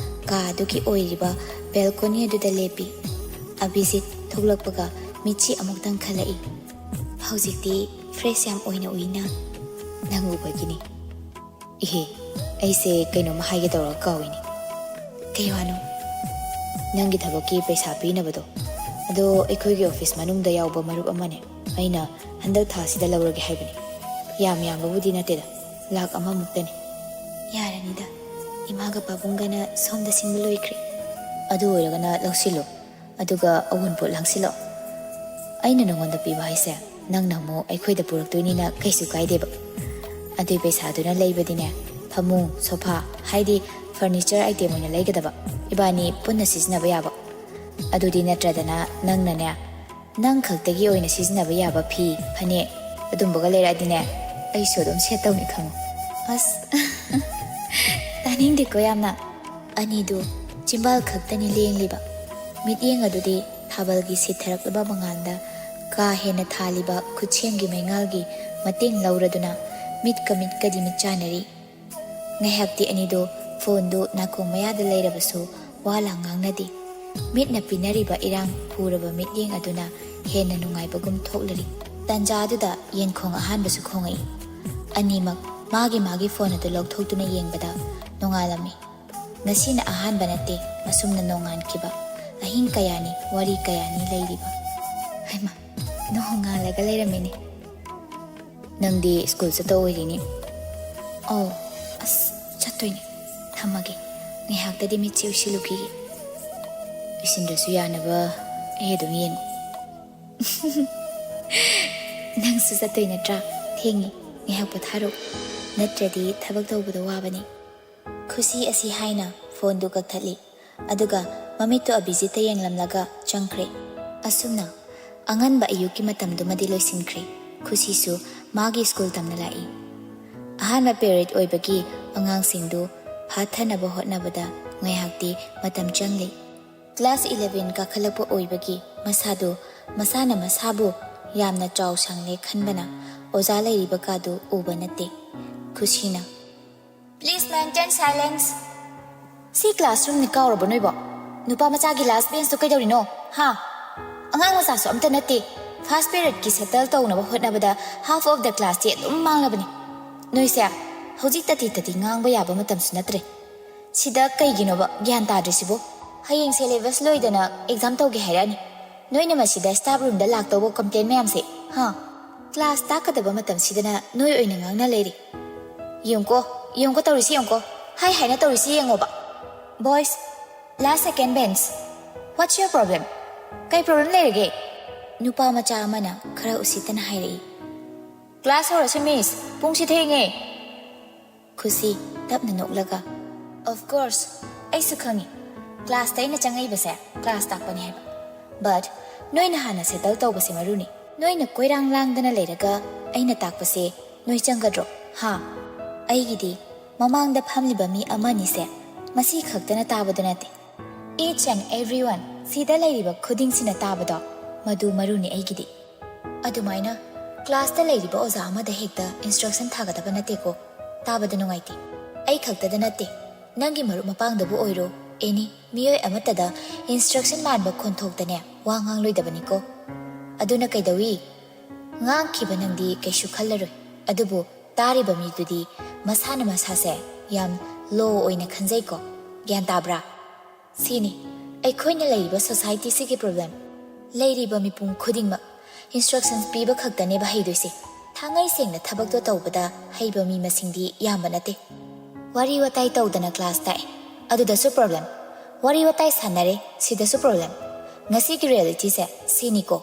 ꯀꯥ ꯑꯗꯨꯒꯤ ꯑꯣꯏꯔꯤꯕ ꯕꯦꯜꯀꯣꯅꯤ ꯑꯗꯨꯗ ꯂꯦꯞꯄꯤ꯫ ꯑꯚꯤꯖꯤꯠ ꯊꯣꯛꯂꯛꯄꯒ ꯃꯤꯠꯁꯤ ꯑꯃꯨꯛꯇꯪ ꯈꯜꯂꯛꯏ꯫ ꯍꯧꯖꯤꯛꯇꯤ ꯐ꯭ꯔꯦꯁ ꯌꯥꯝ ꯑꯣꯏꯅ ꯎꯏꯅ꯫ ꯅꯪ ꯎꯕꯒꯤꯅꯤ꯫ ꯏꯍꯦ, ꯑꯩꯁꯦ ꯀꯩꯅꯣꯝꯃ ꯍꯥꯏꯒꯦ ꯇꯧꯔꯒ ꯀꯥꯎꯏꯅꯦ꯫ ꯀꯩ ꯋꯥꯅꯣ? ꯅꯪꯒꯤ ꯊꯕꯛꯀꯤ ꯄꯩꯁꯥ ꯄꯤꯅꯕꯗꯣ, ꯑꯗꯣ ꯑꯩꯈꯣꯏꯒꯤ ꯑꯣꯐꯤꯁ ꯃꯅꯨꯡꯗ ꯌꯥꯎꯕ ꯃꯔꯨꯞ ꯑꯃꯅꯦ, ꯑꯩꯅ ꯍꯟꯗꯛ ꯊꯥꯁꯤꯗ ꯂꯧꯔꯒꯦ ꯍꯥꯏꯕꯅꯤ꯫ ꯌꯥꯝ ꯌꯥꯝꯕꯕꯨꯗꯤ ꯅꯠꯇꯦꯗ, ꯂꯥꯛ ꯑꯃꯃꯨꯛꯇꯅꯤ꯫ ꯌꯥꯔꯅꯤꯗ, ꯏꯃꯥꯒ ꯄꯥꯕꯨꯡꯒꯅ ꯁꯣꯝꯗ ꯁꯤꯡꯕ ꯂꯣꯏꯈ꯭ꯔꯦ꯫ ꯑꯗꯨ ꯑꯣꯏꯔꯒꯅ ꯂꯧꯁꯤꯜꯂꯣ, ꯑꯗꯨꯒ ꯑꯋꯨꯟꯄꯣꯠ ꯂꯥꯡꯁꯤꯜꯂꯣ꯫ ꯑꯩꯅ ꯅꯉꯣꯟꯗ ꯄꯤꯕ ꯍꯥꯏꯁꯦ ꯅꯪꯅ ꯑꯃꯨꯛ ꯑꯩꯈꯣꯏꯗ ꯄꯨꯔꯛꯇꯣꯏꯅꯤꯅ ꯀꯩꯁꯨ ꯀꯥꯏꯗꯦꯕ꯫ ꯑꯗꯨꯏ ꯄꯩꯁꯥꯗꯨꯅ ꯂꯩꯕꯗꯤꯅꯦ, ꯐꯃꯨꯡ, ꯁꯣꯐꯥ, ꯍꯥꯏꯗꯤ ꯐꯔꯅꯤꯆꯔ ꯑꯥꯏꯇꯦꯝ ꯑꯣꯏꯅ ꯂꯩꯒꯗꯕ, ꯏꯕꯥꯅꯤ ꯄꯨꯟꯅ ꯁꯤꯖꯤꯟꯅꯕ ꯌꯥꯕ꯫ ꯑꯗꯨꯗꯤ ꯅꯠꯇ꯭ꯔꯗꯅ ꯅꯪꯅꯅꯦ, ꯅꯪ ꯈꯛꯇꯒꯤ ꯑꯣꯏꯅ ꯁꯤꯖꯤꯟꯅꯕ ꯌꯥꯕ ꯐꯤ, ꯐꯅꯦꯛ ꯑꯗꯨꯝꯕꯒ ꯂꯩꯔꯛꯑꯗꯤꯅꯦ, ꯑꯩꯁꯨ ꯑꯗꯨꯝ ꯁꯦꯠ ꯇꯧꯅꯤ ꯈꯪꯉꯨ꯫ ꯑꯁ, ꯇꯥꯅꯤꯡꯗꯦꯀꯣ ꯌꯥꯝꯅ꯫ ꯑꯅꯤꯗꯨ ꯆꯤꯝꯕꯥꯜ ꯈꯛꯇꯅꯤ ꯂꯦꯡꯂꯤꯕ꯫ ꯃꯤꯠꯌꯦꯡ ꯑꯗꯨꯗꯤ ꯊꯥꯕꯜꯒꯤ ꯁꯤꯠꯊꯔꯛꯂꯕ ꯃꯉꯥꯜꯗ ꯀꯥ ꯍꯦꯟꯅ ꯊꯥꯜꯂꯤꯕ ꯈꯨꯠꯁꯦꯝꯒꯤ ꯃꯩꯉꯥꯜꯒꯤ ꯃꯇꯦꯡ ꯂꯧꯔꯗꯨꯅ ꯃꯤꯠꯀ ꯃꯤꯠꯀꯗꯤ ꯃꯤꯠ ꯆꯥꯟꯅꯔꯤ꯫ ꯉꯥꯏꯍꯥꯛꯇꯤ ꯑꯅꯤꯗꯨ ꯐꯣꯟꯗꯨ ꯅꯥꯀꯣꯡ ꯃꯌꯥꯗ ꯂꯩꯔꯕꯁꯨ ꯋꯥ ꯂꯥꯡ ꯉꯥꯡꯅꯗꯦ꯫ ꯃꯤꯠꯅ ꯄꯤꯅꯔꯤꯕ ꯏꯔꯥꯡ ꯄꯨꯔꯕ ꯃꯤꯠꯌꯦꯡ ꯑꯗꯨꯅ ꯍꯦꯟꯅ ꯅꯨꯡꯉꯥꯏꯕꯒꯨꯝ ꯊꯣꯛꯂꯔꯤ꯫ ꯇꯟꯖꯥ ꯑꯗꯨꯗ ꯌꯦꯟꯈꯣꯡ ꯑꯍꯥꯟꯕꯁꯨ ꯈꯣꯡꯉꯛꯏ꯫ ꯑꯅꯤꯃꯛ ꯃꯥꯒꯤ ꯃꯥꯒꯤ ꯐꯣꯟ ꯑꯗꯨ ꯂꯧꯊꯣꯛꯇꯨꯅ ꯌꯦꯡꯕꯗ ꯅꯣꯡꯉꯥꯜꯂꯝꯃꯤ꯫ ꯉꯁꯤꯅ ꯑꯍꯥꯟꯕ ꯅꯠꯇꯦ ꯑꯁꯨꯝꯅ ꯅꯣꯡꯉꯥꯟꯈꯤꯕ꯫ ꯑꯍꯤꯡ ꯀꯌꯥꯅꯤ, ꯋꯥꯔꯤ ꯀꯌꯥꯅꯤ ꯂꯩꯔꯤꯕ꯫ ꯍꯩꯃꯥ, ꯅꯣꯡꯉꯥꯜꯂꯒ ꯂꯩꯔꯝꯃꯤꯅꯦ꯫ ꯅꯪꯗꯤ ꯁ꯭ꯀꯨꯜ ꯆꯠꯇꯧ ꯑꯣꯏꯔꯤꯅꯤ꯫ ꯑꯧ, ꯑꯁ, ꯆꯠꯇꯣꯏꯅꯦ꯫ ꯊꯝꯃꯒꯦ꯫ ꯉꯥꯏꯍꯥꯛꯇꯗꯤ ꯃꯤꯠꯁꯦ ꯎꯏꯁꯤꯜꯂꯨꯈꯤꯒꯦ꯫ ꯎꯏꯁꯤꯟꯗ꯭ꯔꯁꯨ ꯌꯥꯅꯕ ꯑꯩ ꯑꯗꯨꯝ ꯌꯦꯡꯉꯨ꯫ ꯅꯪꯁꯨ ꯆꯠꯇꯣꯏ ꯅꯠꯇ꯭ꯔꯥ? ꯊꯦꯡꯉꯦ꯫ ꯉꯥꯏꯍꯥꯛ ꯄꯣꯊꯥꯔꯣ꯫ ꯅꯠꯇ꯭ꯔꯗꯤ ꯊꯕꯛ ꯇꯧꯕꯗꯣ ꯋꯥꯕꯅꯦ꯫ ꯈꯨꯁꯤ ꯑꯁꯤ ꯍꯥꯏꯅ ꯐꯣꯟꯗꯨ ꯀꯛꯊꯠꯂꯤ꯫ ꯑꯗꯨꯒ ꯃꯃꯤꯠꯇꯨ ꯑꯕꯤꯖꯤꯠꯇ ꯌꯦꯡꯂꯝꯂꯒ ꯆꯪꯈ꯭ꯔꯦ꯫ ꯑꯁꯨꯝꯅ ꯑꯉꯟꯕ ꯑꯌꯨꯛꯀꯤ ꯃꯇꯝꯗꯨꯃꯗꯤ ꯂꯣꯏꯁꯤꯟꯈ꯭ꯔꯦ꯫ ꯈꯨꯁꯤꯁꯨ ꯃꯥꯒꯤ ꯁ꯭ꯀꯨꯜ ꯇꯝꯅ ꯂꯥꯛꯏ꯫ ꯑꯍꯥꯟꯕ ꯄꯦꯔꯤꯌꯗ ꯑꯣꯏꯕꯒꯤ ꯑꯉꯥꯡꯁꯤꯡꯗꯨ ꯐꯥꯊꯅꯕ ꯍꯣꯠꯅꯕꯗ ꯉꯥꯏꯍꯥꯛꯇꯤ ꯃꯇꯝ ꯆꯪꯂꯤ꯫ ꯀ꯭ꯂꯥꯁ ꯏꯂꯦꯚꯦꯟ ꯀꯥꯈꯠꯂꯛꯄ ꯑꯣꯏꯕꯒꯤ ꯃꯁꯥꯗꯨ, ꯃꯁꯥꯅ ꯃꯁꯥꯕꯨ ꯌꯥꯝꯅ ꯆꯥꯎ ꯁꯥꯡꯂꯦ ꯈꯟꯕꯅ ꯑꯣꯖꯥ ꯂꯩꯔꯤꯕ ꯀꯥꯗꯨ ꯎꯕ ꯅꯠꯇꯦ꯫ ꯈꯨꯁꯤꯅ, "Please maintain silence." "ꯁꯤ ꯀ꯭ꯂꯥꯁꯔꯨꯝꯅꯤ ꯀꯥꯎꯔꯕꯣ ꯅꯣꯏꯕꯣ? ꯅꯨꯄꯥ ꯃꯆꯥꯒꯤ ꯂꯥꯁ ꯕꯦꯟꯁꯇꯣ ꯀꯩꯗꯧꯔꯤꯅꯣ? ꯍꯥ? ꯑꯉꯥꯡ ꯃꯆꯥꯁꯨ ꯑꯝꯇ ꯅꯠꯇꯦ꯫ ꯐꯥꯔꯁ ꯄꯦꯔꯤꯌꯗꯀꯤ ꯁꯦꯇꯜ ꯇꯧꯅꯕ ꯍꯣꯠꯅꯕꯗ half of the classꯇꯤ ꯑꯗꯨꯝ ꯃꯥꯡꯂꯕꯅꯤ꯫ ꯅꯣꯏꯁꯦ ꯍꯧꯖꯤꯛ ꯇꯥꯇꯤ ꯇꯥꯇꯤ ꯉꯥꯡꯕ ꯌꯥꯕ ꯃꯇꯝꯁꯨ ꯅꯠꯇ꯭ꯔꯦ꯫ ꯁꯤꯗ ꯀꯩꯒꯤꯅꯣꯕ ꯒ꯭ꯌꯥꯟ ꯇꯥꯗ꯭ꯔꯤꯁꯤꯕꯣ? ꯍꯌꯦꯡ ꯁꯦꯂꯦꯕꯁ ꯂꯣꯏꯗꯅ ꯑꯦꯛꯖꯥꯝ ꯇꯧꯒꯦ ꯍꯥꯏꯔꯛꯑꯅꯤ꯫ ꯅꯣꯏꯅ ꯃꯁꯤꯗ ꯁ꯭ꯇꯥꯐ ꯔꯨꯝꯗ ꯂꯥꯛꯇꯧꯕ ꯀꯝꯄ꯭ꯂꯦꯟ ꯃꯌꯥꯝꯁꯦ, ꯍꯥ? ꯀ꯭ꯂꯥꯁ ꯇꯥꯛꯀꯗꯕ ꯃꯇꯝꯁꯤꯗꯅ ꯅꯣꯏ ꯑꯣꯏꯅ ꯉꯥꯡꯅ ꯂꯩꯔꯤ꯫ ꯌꯦꯡꯉꯨꯀꯣ, ꯌꯦꯡꯉꯨꯀꯣ ꯇꯧꯔꯤꯁꯤ ꯌꯦꯡꯉꯨꯀꯣ꯫ ꯍꯥꯏ ꯍꯥꯏꯅ ꯇꯧꯔꯤꯁꯤ ꯌꯦꯡꯉꯣꯕ꯫ Boys, last second bench, what's your problem? ꯀꯩ ꯄ꯭ꯔꯣꯕ꯭ꯂꯦꯝ ꯂꯩꯔꯒꯦ?" ꯅꯨꯄꯥ ꯃꯆꯥ ꯑꯃꯅ ꯈꯔ ꯎꯁꯤꯠꯇꯅ ꯍꯥꯏꯔꯛꯏ꯫ "ꯀ꯭ꯂꯥꯁ ꯍꯧꯔꯁꯤ ꯃꯤꯁ, ꯄꯨꯡꯁꯤ ꯊꯦꯡꯉꯦ꯫" ꯈꯨꯁꯤ ꯇꯞꯅ ꯅꯣꯛꯂꯒ, "Of course, ꯑꯩꯁꯨ ꯈꯪꯉꯤ꯫ ꯀ꯭ꯂꯥꯁꯇ ꯑꯩꯅ ꯆꯪꯉꯛꯏꯕꯁꯦ ꯀ꯭ꯂꯥꯁ ꯇꯥꯛꯄꯅꯤ ꯍꯥꯏꯕ꯫ But ꯅꯣꯏꯅ ꯍꯥꯟꯅ ꯁꯦꯇꯜ ꯇꯧꯕꯁꯦ ꯃꯔꯨꯅꯤ꯫ ꯅꯣꯏꯅ ꯀꯣꯏꯔꯥꯡ ꯂꯥꯡꯗꯅ ꯂꯩꯔꯒ ꯑꯩꯅ ꯇꯥꯛꯄꯁꯦ ꯅꯣꯏ ꯆꯪꯒꯗ꯭ꯔꯣ? ꯍꯥ? ꯑꯩꯒꯤꯗꯤ ꯃꯃꯥꯡꯗ ꯐꯝꯂꯤꯕ ꯃꯤ ꯑꯃꯅꯤꯁꯦ ꯃꯁꯤ ꯈꯛꯇꯅ ꯇꯥꯕꯗꯨ ꯅꯠꯇꯦ꯫ Each and everyone, ꯁꯤꯗ ꯂꯩꯔꯤꯕ ꯈꯨꯗꯤꯡꯁꯤꯅ ꯇꯥꯕꯗꯣ, ꯃꯗꯨ ꯃꯔꯨꯅꯤ ꯑꯩꯒꯤꯗꯤ꯫" ꯑꯗꯨꯃꯥꯏꯅ ꯀ꯭ꯂꯥꯁꯇ ꯂꯩꯔꯤꯕ ꯑꯣꯖꯥ ꯑꯃꯗ ꯍꯦꯛꯇ ꯏꯟꯁꯇ꯭ꯔꯛꯁꯟ ꯊꯥꯒꯗꯕ ꯅꯠꯇꯦꯀꯣ꯫ ꯇꯥꯕꯗ ꯅꯨꯡꯉꯥꯏꯇꯦ꯫ ꯑꯩ ꯈꯛꯇꯗ ꯅꯠꯇꯦ, ꯅꯪꯒꯤ ꯃꯔꯨꯞ ꯃꯄꯥꯡꯗꯕꯨ ꯑꯣꯏꯔꯣ, ꯑꯦꯅꯤ ꯃꯤꯑꯣꯏ ꯑꯃꯠꯇꯗ ꯏꯟꯁꯇ꯭ꯔꯛꯁꯟ ꯃꯥꯟꯕ ꯈꯣꯟꯊꯣꯛꯇꯅꯦ ꯋꯥ ꯉꯥꯡꯂꯣꯏꯗꯕꯅꯤꯀꯣ꯫ ꯑꯗꯨꯅ ꯀꯩꯗꯧꯏ? ꯉꯥꯡꯈꯤꯕ ꯅꯪꯗꯤ ꯀꯩꯁꯨ ꯈꯜꯂꯔꯣꯏ, ꯑꯗꯨꯕꯨ ꯇꯥꯔꯤꯕ ꯃꯤꯗꯨꯗꯤ ꯃꯁꯥꯅ ꯃꯁꯥꯁꯦ ꯌꯥꯝ ꯂꯣ ꯑꯣꯏꯅ ꯈꯟꯖꯩꯀꯣ꯫ ꯒ꯭ꯌꯥꯟ ꯇꯥꯕ꯭ꯔꯥ? ꯁꯤꯅꯤ ꯑꯩꯈꯣꯏꯅ ꯂꯩꯔꯤꯕ ꯁꯣꯁꯥꯏꯇꯤꯁꯤꯒꯤ ꯄ꯭ꯔꯣꯕ꯭ꯂꯦꯝ꯫ ꯂꯩꯔꯤꯕ ꯃꯤꯄꯨꯝ ꯈꯨꯗꯤꯡꯃꯛ ꯏꯟꯁꯇ꯭ꯔꯛꯁꯟꯁ ꯄꯤꯕ ꯈꯛꯇꯅꯦꯕ ꯍꯩꯗꯣꯏꯁꯦ꯫ ꯊꯥꯡꯉꯩ ꯁꯦꯡꯅ ꯊꯕꯛꯇꯣ ꯇꯧꯕꯗ ꯍꯩꯕ ꯃꯤ ꯃꯁꯤꯡꯗꯤ ꯌꯥꯝꯕ ꯅꯠꯇꯦ꯫ ꯋꯥꯔꯤ ꯋꯥꯇꯥꯏ ꯇꯧꯗꯅ ꯀ꯭ꯂꯥꯁ ꯇꯥꯛꯑꯦ, ꯑꯗꯨꯗꯁꯨ ꯄ꯭ꯔꯣꯕ꯭ꯂꯦꯝ꯫ ꯋꯥꯔꯤ ꯋꯥꯇꯥꯏ ꯁꯥꯟꯅꯔꯦ, ꯁꯤꯗꯁꯨ ꯄ꯭ꯔꯣꯕ꯭ꯂꯦꯝ꯫ ꯉꯁꯤꯒꯤ ꯔꯤꯌꯦꯂꯤꯇꯤꯁꯦ ꯁꯤꯅꯤꯀꯣ꯫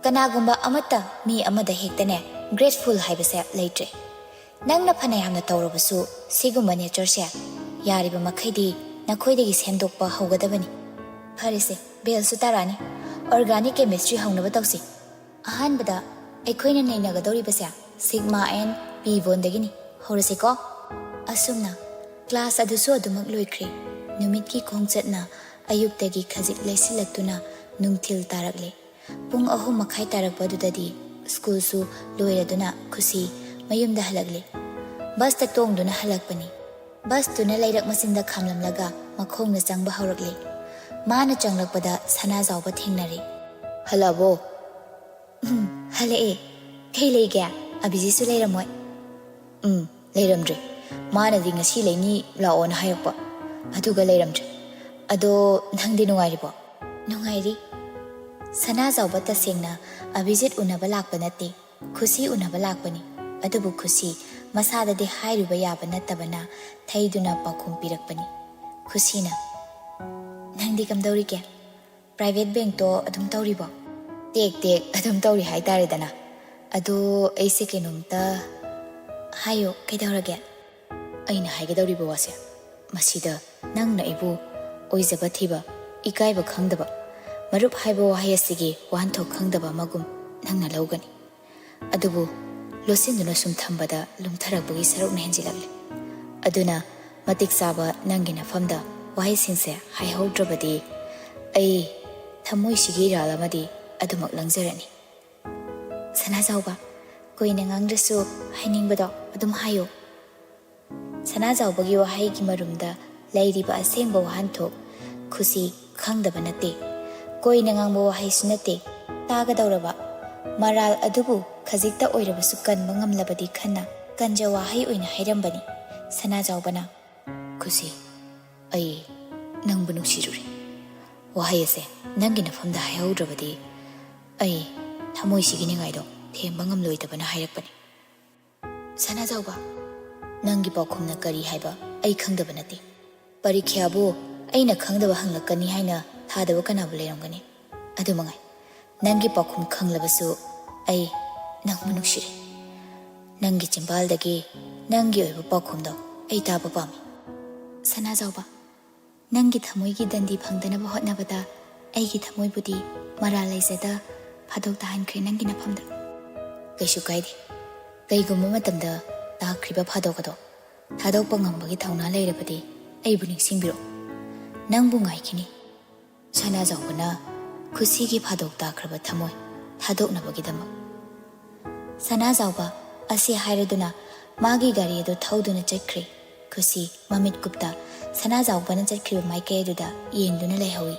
ꯀꯅꯥꯒꯨꯝꯕ ꯑꯃꯠꯇ ꯃꯤ ꯑꯃꯗ ꯍꯦꯛꯇꯅꯦ ꯒ꯭ꯔꯦꯠꯐꯨꯜ ꯍꯥꯏꯕꯁꯦ ꯂꯩꯇ꯭ꯔꯦ꯫ ꯅꯪꯅ ꯐꯅ ꯌꯥꯝꯅ ꯇꯧꯔꯕꯁꯨ ꯁꯤꯒꯨꯝꯕ ꯅꯦꯆꯔꯁꯦ ꯌꯥꯔꯤꯕ ꯃꯈꯩꯗꯤ ꯅꯈꯣꯏꯗꯒꯤ ꯁꯦꯝꯗꯣꯛꯄ ꯍꯧꯒꯗꯕꯅꯤ꯫ ꯐꯔꯦꯁꯦ, ꯕꯦꯜꯁꯨ ꯇꯥꯔꯛꯑꯅꯤ꯫ ꯑꯣꯔꯒꯥꯅꯤꯛ ꯀꯦꯃꯤꯁꯇ꯭ꯔꯤ ꯍꯧꯅꯕ ꯇꯧꯁꯤ꯫ ꯑꯍꯥꯟꯕꯗ ꯑꯩꯈꯣꯏꯅ ꯅꯩꯅꯒꯗꯧꯔꯤꯕꯁꯦ ꯁꯤꯒꯃꯥ ꯑꯦꯟ ꯄꯤ ꯕꯣꯟꯗꯒꯤꯅꯤ꯫ ꯍꯧꯔꯁꯤꯀꯣ꯫ ꯑꯁꯨꯝꯅ ꯀ꯭ꯂꯥꯁ ꯑꯗꯨꯁꯨ ꯑꯗꯨꯃꯛ ꯂꯣꯏꯈ꯭ꯔꯦ꯫ ꯅꯨꯃꯤꯠꯀꯤ ꯈꯣꯡꯆꯠꯅ ꯑꯌꯨꯛꯇꯒꯤ ꯈꯖꯤꯛ ꯂꯩꯁꯤꯜꯂꯛꯇꯨꯅ ꯅꯨꯡꯊꯤꯜ ꯇꯥꯔꯛꯂꯦ꯫ ꯄꯨꯡ ꯑꯍꯨꯝ ꯃꯈꯥꯏ ꯇꯥꯔꯛꯄꯗꯨꯗꯗꯤ ꯁ꯭ꯀꯨꯜꯁꯨ ꯂꯣꯏꯔꯗꯨꯅ ꯈꯨꯁꯤ ꯃꯌꯨꯝꯗ ꯍꯜꯂꯛꯂꯦ꯫ ꯕꯁꯇ ꯇꯣꯡꯗꯨꯅ ꯍꯜꯂꯛꯄꯅꯤ꯫ ꯕꯁꯇꯨꯅ ꯂꯩꯔꯛ ꯃꯆꯤꯟꯗ ꯈꯥꯝꯂꯝꯂꯒ ꯃꯈꯣꯡꯅ ꯆꯪꯕ ꯍꯧꯔꯛꯂꯦ꯫ ꯃꯥꯅ ꯆꯪꯂꯛꯄꯗ ꯁꯅꯥꯖꯥꯎꯕ ꯊꯦꯡꯅꯔꯦ꯫ "ꯍꯜꯂꯛꯑꯕꯣ?" "ꯎꯝ, ꯍꯜꯂꯛꯑꯦ꯫ ꯀꯩ ꯂꯩꯒꯦ? ꯑꯕꯤꯖꯤꯠꯁꯨ ꯂꯩꯔꯝꯃꯣꯏ?" "ꯎꯝ, ꯂꯩꯔꯝꯗ꯭ꯔꯦ꯫ ꯃꯥꯅꯗꯤ ꯉꯁꯤ ꯂꯩꯅꯤ ꯂꯥꯛꯑꯣꯅ ꯍꯥꯏꯔꯛꯄ, ꯑꯗꯨꯒ ꯂꯩꯔꯝꯗ꯭ꯔꯦ꯫ ꯑꯗꯣ ꯅꯪꯗꯤ ꯅꯨꯡꯉꯥꯏꯔꯤꯕꯣ?" "ꯅꯨꯡꯉꯥꯏꯔꯤ꯫" ꯁꯅꯥꯖꯥꯎꯕ ꯇꯁꯦꯡꯅ ꯑꯕꯤꯖꯤꯠ ꯎꯅꯕ ꯂꯥꯛꯄ ꯅꯠꯇꯦ, ꯈꯨꯁꯤ ꯎꯅꯕ ꯂꯥꯛꯄꯅꯤ꯫ ꯑꯗꯨꯕꯨ ꯈꯨꯁꯤ ꯃꯁꯥꯗꯗꯤ ꯍꯥꯏꯔꯨꯕ ꯌꯥꯕ ꯅꯠꯇꯕꯅ ꯊꯩꯗꯨꯅ ꯄꯥꯎꯈꯨꯝ ꯄꯤꯔꯛꯄꯅꯤ꯫ ꯈꯨꯁꯤꯅ, "ꯅꯪꯗꯤ ꯀꯝꯗꯧꯔꯤꯒꯦ? ꯄ꯭ꯔꯥꯏꯚꯦꯠ ꯕꯦꯡꯛꯇꯣ ꯑꯗꯨꯝ ꯇꯧꯔꯤꯕꯣ?" "ꯇꯦꯛ ꯇꯦꯛ ꯑꯗꯨꯝ ꯇꯧꯔꯤ ꯍꯥꯏꯇꯥꯔꯦꯗꯅ꯫ ꯑꯗꯣ ꯑꯩꯁꯦ ꯀꯩꯅꯣꯝꯇ ꯍꯥꯏꯌꯣ, ꯀꯩꯗꯧꯔꯒꯦ?" "ꯑꯩꯅ ꯍꯥꯏꯒꯗꯧꯔꯤꯕ ꯋꯥꯁꯦ, ꯃꯁꯤꯗ ꯅꯪꯅ ꯑꯩꯕꯨ ꯑꯣꯏꯖꯕ ꯊꯤꯕ, ꯏꯀꯥꯏꯕ ꯈꯪꯗꯕ, ꯃꯔꯨꯞ ꯍꯥꯏꯕ ꯋꯥꯍꯩ ꯑꯁꯤꯒꯤ ꯋꯥꯍꯟꯊꯣꯛ ꯈꯪꯗꯕ ꯑꯃꯒꯨꯝ ꯅꯪꯅ ꯂꯧꯒꯅꯤ꯫ ꯑꯗꯨꯕꯨ ꯂꯣꯠꯁꯤꯟꯗꯨꯅ ꯁꯨꯝ ꯊꯝꯕꯗ ꯂꯨꯝꯊꯔꯛꯄꯒꯤ ꯁꯔꯨꯛꯅ ꯍꯦꯟꯖꯤꯜꯂꯛꯂꯦ꯫ ꯑꯗꯨꯅ ꯃꯇꯤꯛ ꯆꯥꯕ ꯅꯪꯒꯤ ꯅꯐꯝꯗ ꯋꯥꯍꯩꯁꯤꯡꯁꯦ ꯍꯥꯏꯍꯧꯗ꯭ꯔꯕꯗꯤ ꯑꯩ ꯊꯃꯣꯏꯁꯤꯒꯤ ꯏꯔꯥꯜ ꯑꯃꯗꯤ ꯑꯗꯨꯃꯛ ꯂꯪꯖꯔꯅꯤ꯫" "ꯁꯅꯥꯖꯥꯎꯕ, ꯀꯨꯏꯅ ꯉꯥꯡꯗ꯭ꯔꯁꯨ ꯍꯥꯏꯅꯤꯡꯕꯗꯣ ꯑꯗꯨꯝ ꯍꯥꯏꯌꯣ꯫" ꯁꯅꯥꯖꯥꯎꯕꯒꯤ ꯋꯥꯍꯩꯒꯤ ꯃꯔꯨꯝꯗ ꯂꯩꯔꯤꯕ ꯑꯁꯦꯡꯕ ꯋꯥꯍꯟꯊꯣꯛ ꯈꯨꯁꯤ ꯈꯪꯗꯕ ꯅꯠꯇꯦ꯫ ꯀꯣꯏꯅ ꯉꯥꯡꯕ ꯋꯥꯍꯩꯁꯨ ꯅꯠꯇꯦ꯫ ꯇꯥꯒꯗꯧꯔꯕ ꯃꯔꯥꯜ ꯑꯗꯨꯕꯨ ꯈꯖꯤꯛꯇ ꯑꯣꯏꯔꯕꯁꯨ ꯀꯟꯕ ꯉꯝꯂꯕꯗꯤ ꯈꯟꯅ ꯀꯟꯖ ꯋꯥꯍꯩ ꯑꯣꯏꯅ ꯍꯥꯏꯔꯝꯕꯅꯤ꯫ ꯁꯅꯥꯖꯥꯎꯕꯅ, ꯈꯨꯁꯤ, ꯑꯩ ꯅꯪꯕꯨ ꯅꯨꯡꯁꯤꯔꯨꯔꯦ꯫ ꯋꯥꯍꯩ ꯑꯁꯦ ꯅꯪꯒꯤ ꯅꯐꯝꯗ ꯍꯥꯏꯍꯧꯗ꯭ꯔꯕꯗꯤ ꯑꯩ ꯊꯃꯣꯏꯁꯤꯒꯤ ꯅꯤꯡꯉꯥꯏꯗꯣ ꯊꯦꯝꯕ ꯉꯝꯂꯣꯏꯗꯕꯅ ꯍꯥꯏꯔꯛꯄꯅꯤ꯫ ꯁꯅꯥꯖꯥꯎꯕ, ꯅꯪꯒꯤ ꯄꯥꯎꯈꯨꯝꯅ ꯀꯔꯤ ꯍꯥꯏꯕ ꯑꯩ ꯈꯪꯗꯕ ꯅꯠꯇꯦ꯫ ꯄꯔꯤꯈ꯭ꯌꯥꯕꯨ ꯑꯩꯅ ꯈꯪꯗꯕ ꯍꯪꯂꯛꯀꯅꯤ ꯍꯥꯏꯅ ꯊꯥꯗꯕ ꯀꯅꯥꯕꯨ ꯂꯩꯔꯝꯒꯅꯤ? ꯑꯗꯨ ꯃꯉꯥꯏ, ꯅꯪꯒꯤ ꯄꯥꯎꯈꯨꯝ ꯈꯪꯂꯕꯁꯨ ꯑꯩ ꯅꯪꯕꯨ ꯅꯨꯡꯁꯤꯔꯦ꯫ ꯅꯪꯒꯤ ꯆꯤꯝꯕꯥꯜꯗꯒꯤ ꯅꯪꯒꯤ ꯑꯣꯏꯕ ꯄꯥꯎꯈꯨꯝꯗꯣ ꯑꯩ ꯇꯥꯕ ꯄꯥꯝꯃꯤ꯫ ꯁꯅꯥꯖꯥꯎꯕ, ꯅꯪꯒꯤ ꯊꯃꯣꯏꯒꯤ ꯗꯟꯗꯤ ꯐꯪꯗꯅꯕ ꯍꯣꯠꯅꯕꯗ ꯑꯩꯒꯤ ꯊꯃꯣꯏꯕꯨꯗꯤ ꯃꯔꯥꯜ ꯂꯩꯖꯗ ꯐꯥꯗꯣꯛ ꯇꯥꯍꯟꯈ꯭ꯔꯦ ꯅꯪꯒꯤ ꯅꯐꯝꯗ꯫ ꯀꯩꯁꯨ ꯀꯥꯏꯗꯦ꯫ ꯀꯩꯒꯨꯝꯕ ꯃꯇꯝꯗ ꯇꯥꯈ꯭ꯔꯤꯕ ꯐꯥꯗꯣꯛ ꯑꯗꯣ ꯊꯥꯗꯣꯛꯄ ꯉꯝꯕꯒꯤ ꯊꯧꯅꯥ ꯂꯩꯔꯕꯗꯤ ꯑꯩꯕꯨ ꯅꯤꯡꯁꯤꯡꯕꯤꯔꯣ꯫ ꯅꯪꯕꯨ ꯉꯥꯏꯈꯤꯅꯤ꯫ ꯁꯅꯥꯖꯥꯎꯕꯅ ꯈꯨꯁꯤꯒꯤ ꯐꯥꯗꯣꯛ ꯇꯥꯈ꯭ꯔꯕ ꯊꯃꯣꯏ ꯊꯥꯗꯣꯛꯅꯕꯒꯤꯗꯃꯛ꯫ ꯁꯅꯥꯖꯥꯎꯕ ꯑꯁꯤ ꯍꯥꯏꯔꯗꯨꯅ ꯃꯥꯒꯤ ꯒꯥꯔꯤ ꯑꯗꯨ ꯊꯧꯗꯨꯅ ꯆꯠꯈ꯭ꯔꯦ꯫ ꯈꯨꯁꯤ ꯃꯃꯤꯠ ꯀꯨꯞꯇ ꯁꯅꯥꯖꯥꯎꯕꯅ ꯆꯠꯈ꯭ꯔꯤꯕ ꯃꯥꯏꯀꯩ ꯑꯗꯨꯗ ꯌꯦꯡꯗꯨꯅ ꯂꯩꯍꯧꯏ꯫